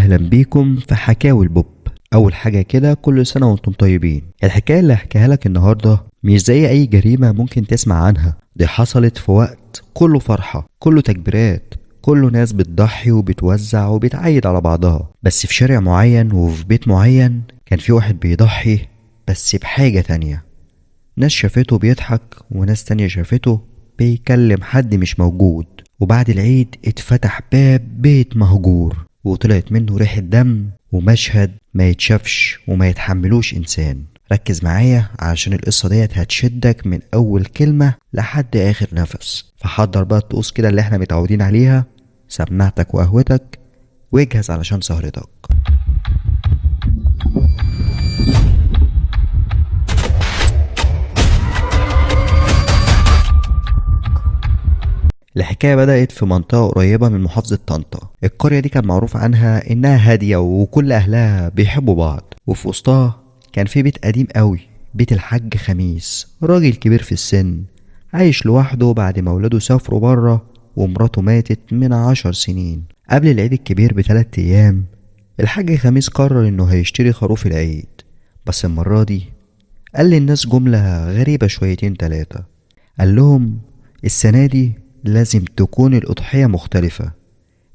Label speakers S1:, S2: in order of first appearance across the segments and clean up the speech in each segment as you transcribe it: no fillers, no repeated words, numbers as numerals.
S1: واهلا بيكم في حكاوي البوب. اول حاجة كده، كل سنة وانتم طيبين. الحكاية اللي هحكيها لك النهارده مش زي اي جريمة ممكن تسمع عنها. دي حصلت في وقت كله فرحه، كله تكبيرات، كله ناس بتضحي وبتوزع وبتعيد على بعضها. بس في شارع معين وفي بيت معين كان في واحد بيضحي، بس بحاجة تانية. ناس شافته بيضحك وناس تانية شافته بيكلم حد مش موجود. وبعد العيد اتفتح باب بيت مهجور وطلعت منه ريحة دم ومشهد ما يتشافش وما يتحملوش إنسان. ركز معايا عشان القصة ديت هتشدك من أول كلمة لحد آخر نفس. فحضر بقى الطقوس كده اللي احنا متعودين عليها، سماعتك وقهوتك، واجهز علشان سهرتك. الحكاية بدأت في منطقة قريبة من محافظة طنطا. القرية دي كان معروف عنها إنها هادية وكل أهلها بيحبوا بعض. وفي وسطها كان في بيت قديم قوي، بيت الحاج خميس، راجل كبير في السن عايش لوحده بعد ما ولاده سافروا بره ومراته ماتت من 10 سنين. قبل العيد الكبير ب3 أيام الحاج خميس قرر إنه هيشتري خروف العيد. بس المرة دي قال للناس جملة غريبة شويتين تلاتة. قال لهم السنة دي لازم تكون الأضحية مختلفة.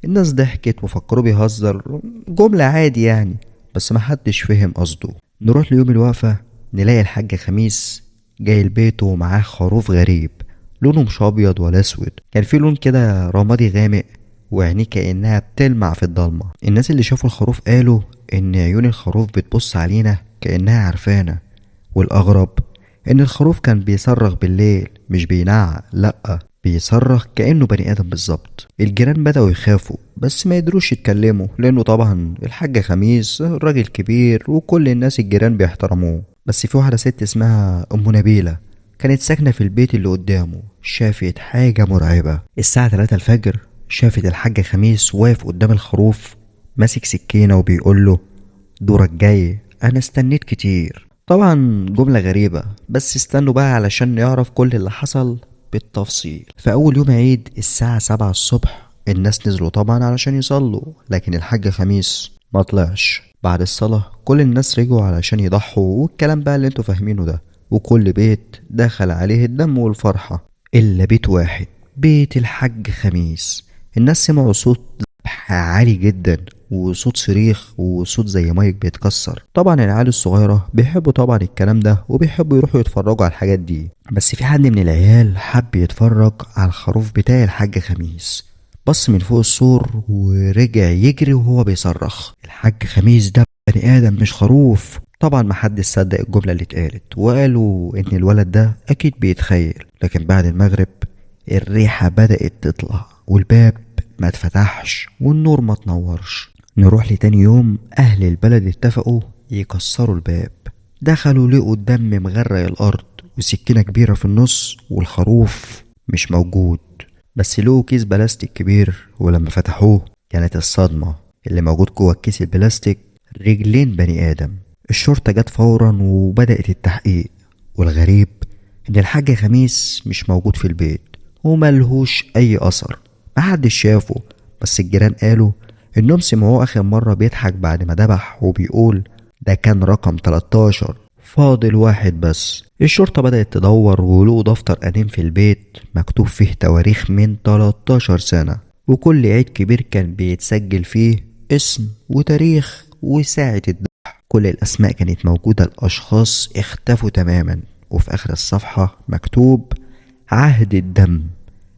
S1: الناس ضحكت وفكروا بيهزر، جملة عادي يعني، بس محدش فهم قصده. نروح ليوم الوقفة نلاقي الحاج خميس جاي البيت ومعاه خروف غريب، لونه مش أبيض ولا أسود، كان في لون كده رمادي غامق وعينيه كأنها بتلمع في الضلمة. الناس اللي شافوا الخروف قالوا إن عيون الخروف بتبص علينا كأنها عارفانا. والأغرب إن الخروف كان بيصرخ بالليل، مش بينعق، لأ بيصرخ كأنه بني آدم بالظبط. الجيران بدأوا يخافوا بس ما يقدروش يتكلموا، لأنه طبعا الحاج خميس راجل كبير وكل الناس الجيران بيحترموه. بس في واحدة ست اسمها أم نبيلة كانت ساكنة في البيت اللي قدامه، شافت حاجة مرعبة. الساعة 3 الفجر شافت الحاج خميس واقف قدام الخروف ماسك سكينة وبيقول له دورك جاي، أنا استنيت كتير. طبعا جملة غريبة، بس استنوا بقى علشان نعرف كل اللي حصل بالتفصيل. في أول يوم عيد الساعة 7 الصبح الناس نزلوا طبعا علشان يصلوا، لكن الحاج خميس ما طلعش. بعد الصلاة كل الناس رجعوا علشان يضحوا والكلام بقى اللي انتوا فاهمينه ده، وكل بيت دخل عليه الدم والفرحة إلا بيت واحد، بيت الحاج خميس. الناس سمعوا صوت ذبح عالي جدا وصوت صريخ وصوت زي مايك بيتكسر. طبعا العيال الصغيرة بيحبوا طبعا الكلام ده وبيحبوا يروحوا يتفرجوا على الحاجات دي. بس في حد من العيال حب يتفرج على الخروف بتاع الحاج خميس، بص من فوق السور ورجع يجري وهو بيصرخ الحاج خميس ده بني آدم مش خروف. طبعا محدش صدق الجملة اللي اتقالت وقالوا ان الولد ده اكيد بيتخيل. لكن بعد المغرب الريحة بدأت تطلع والباب ما اتفتحش والنور ما تنورش. نروح لتاني يوم اهل البلد اتفقوا يكسروا الباب. دخلوا لقوا الدم مغرق الارض وسكينة كبيرة في النص والخروف مش موجود. بس لقوا كيس بلاستيك كبير، ولما فتحوه كانت الصدمة، اللي موجود جوه الكيس البلاستيك رجلين بني آدم. الشرطة جت فورا وبدأت التحقيق. والغريب ان الحاج خميس مش موجود في البيت وملهوش اي اثر، محدش شافه. بس الجيران قالوا انهم سمعوه اخر مرة بيضحك بعد ما ذبح وبيقول ده كان رقم 13، فاضل واحد بس. الشرطة بدأت تدور ولقوا دفتر قديم في البيت مكتوب فيه تواريخ من 13 سنة، وكل عيد كبير كان بيتسجل فيه اسم وتاريخ وساعة الذبح. كل الأسماء كانت موجودة، الأشخاص اختفوا تماما. وفي آخر الصفحة مكتوب عهد الدم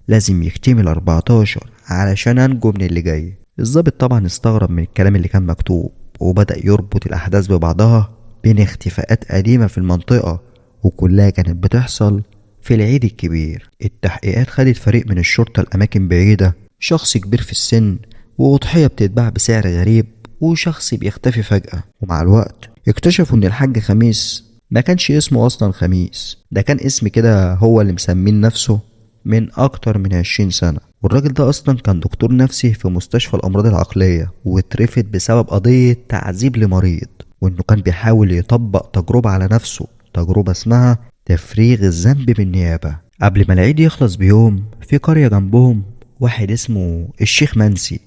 S1: لازم يكتمل 14 علشان أنجو من اللي جاي. الضابط طبعا استغرب من الكلام اللي كان مكتوب وبدأ يربط الأحداث ببعضها بين اختفاءات قديمة في المنطقة وكلها كانت بتحصل في العيد الكبير. التحقيقات خدت فريق من الشرطة لأماكن بعيدة، شخص كبير في السن وأضحية بتتباع بسعر غريب وشخص بيختفي فجأة. ومع الوقت اكتشفوا ان الحاج خميس ما كانش اسمه أصلا خميس، ده كان اسم كده هو اللي مسمين نفسه من أكتر من 20 سنة. والراجل ده أصلا كان دكتور نفسي في مستشفى الأمراض العقلية واترفد بسبب قضية تعذيب لمريض، وإنه كان بيحاول يطبق تجربة على نفسه، تجربة اسمها تفريغ الذنب بالنيابة. قبل ما العيد يخلص بيوم في قرية جنبهم واحد اسمه الشيخ منسي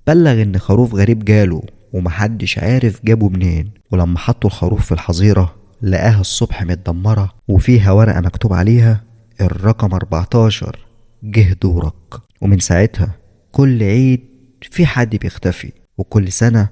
S1: بلغ إن خروف غريب جاله ومحدش عارف جابه منين. ولما حطوا الخروف في الحظيرة لقاها الصبح متدمرة وفيها ورقة مكتوب عليها الرقم 14، جه دورك. ومن ساعتها كل عيد في حد بيختفي، وكل سنة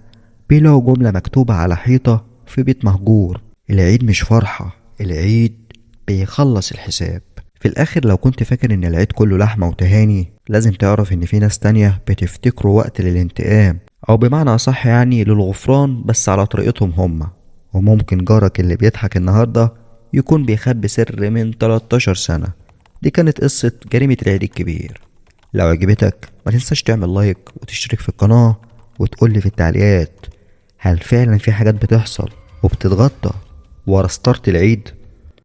S1: بيلاقوا جملة مكتوبة على حيطة في بيت مهجور: العيد مش فرحة، العيد بيخلص الحساب. في الآخر لو كنت فاكر إن العيد كله لحمة وتهاني، لازم تعرف إن في ناس تانية بتفتكره وقت للانتقام، أو بمعنى أصح يعني للغفران، بس على طريقتهم هما. وممكن جارك اللي بيضحك النهاردة يكون بيخبي سر من 13 سنة. دي كانت قصة جريمة العيد الكبير. لو عجبتك ما تنساش تعمل لايك وتشترك في القناة، وتقولي في التعليقات هل فعلا في حاجات بتحصل وبتتغطى ورا ستارة العيد؟